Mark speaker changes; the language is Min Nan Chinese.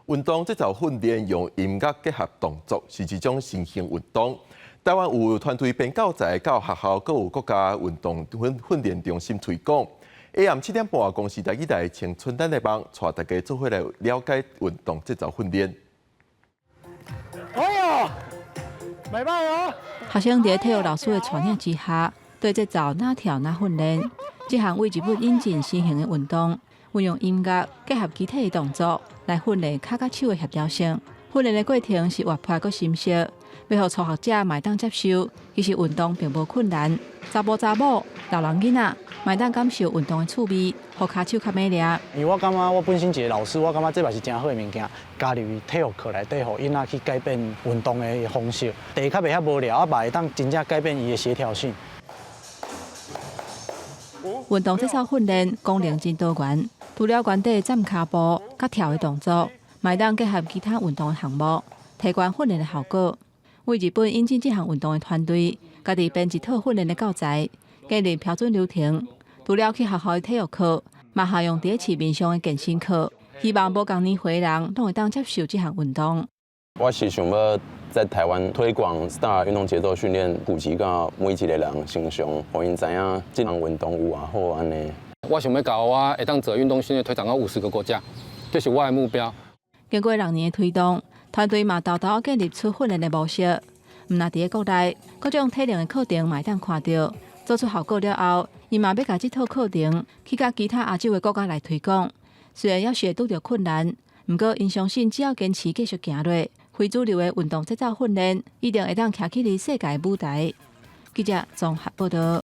Speaker 1: 運動節奏訓練用音樂結合動作，是一種新興運動。台灣有團隊編教材到學校，閣有國家運動訓訓練中心推廣。下暗7點半，公視台語台青春咱的夢，帶大家做伙來了解運動節奏訓練。
Speaker 2: 哎喲，袂䆀哦！
Speaker 3: 學生佇體育老師的帶領之下，對節奏哪跳哪訓練。這項為日本引進新型的運動，運用音樂結合肢體的動作來訓練跤佮手的協調性。訓練的過程是活潑閣深色，欲予初學者嘛會當接受。其實運動並無困難，查埔查某、老人囡仔嘛會當感受運動的趣味，予跤手較美麗。
Speaker 2: 因為我感覺我本身一個老師，我感覺這嘛是誠好的物件，加入體育課內底，予囡仔去改變運動的方式。第一較袂遐無聊，啊嘛會當真正改變伊的協調性。
Speaker 3: 運動節奏訓練功能真多元，除了原底站跤步、佮跳的動作，嘛會當結合其他運動的項目，提懸訓練的效果。為日本引進這項運動的團隊，家己編一套訓練的教材，建立標準流程。除了去學校的體育課，嘛效用佇市面上的健身課，希望無仝年歲的人攏會當接受這項運動。
Speaker 4: 我是想欲在台灣推廣 STAR 運動節奏訓練，普及到每一個人身上，予𪜶知影這項運動有偌好按呢。
Speaker 5: 我想欲共我會當做運動訓練推展到50個國家，這是我的目標。
Speaker 3: 經過6年的推動，團隊嘛沓沓建立出訓練的模式。毋但佇國內，各種體能的課程嘛會當看著，做出效果了後，伊嘛欲共這套課程去共其他亞洲的國家來推廣。雖然猶是會拄著困難，毋過𪜶相信只要堅持繼續行落，非主流的運動節奏訓練一定會當徛起佇世界舞台。記者綜合報導。